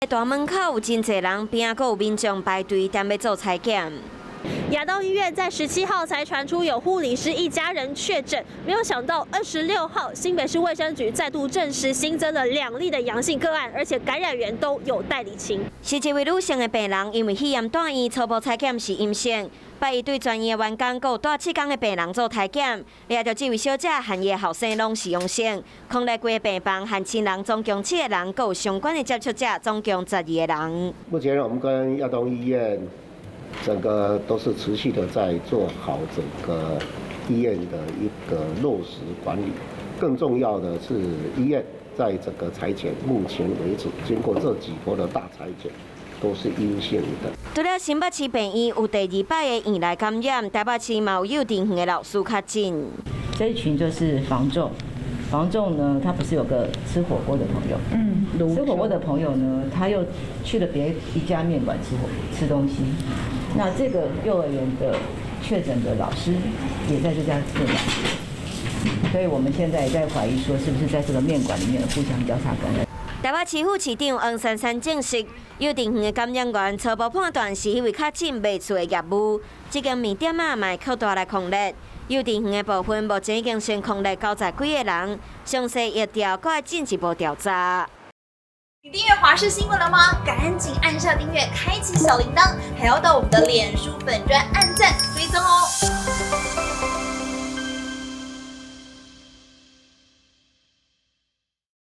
大門口有真濟人，邊仔閣有民眾排隊等欲做採檢。亞東醫院在17號才傳出有護理師一家人確診，沒有想到26號新北市衛生局再度證實新增了2例的陽性個案，而且感染源都有待釐清。是一位女性的病人，因為肺炎住院，初步採檢是陰性。拜一對全院的員工，閣有帶7工的病人做篩檢，掠著這位小姐和伊的後生攏是陽性。匡列規個病房和親人總共七個人，閣有相關的接觸者總共12個人。目前我們跟亞東醫院整個都是持續的在做好整個醫院的一個落實管理，更重要的是醫院在整個採檢，目前為止經過這幾波的大採檢，都是陰性的。除了新北市病院有第二擺的院內感染，台北市嘛有幼稚園的老師確診。這一群就是房仲，房仲呢，他不是有個吃火鍋的朋友，吃火鍋的朋友呢，他又去了別一家麵館吃東西。那這個幼兒園的確診的老師也在這家麵館，所以我們現在也在懷疑說，是不是在這個麵館裡面互相交叉感染。台北市副市長黃珊珊證實，幼稚園的感染源初步判斷是彼位確診賣厝的業務，這間麵店仔嘛會擴大來匡列。幼稚園的部分目前已經先匡列90幾個人，詳細疫調閣愛進一步調查。你訂閱華視新聞了嗎？趕緊按下訂閱，開啟小鈴鐺，還要到我們的臉書粉專按讚追蹤哦。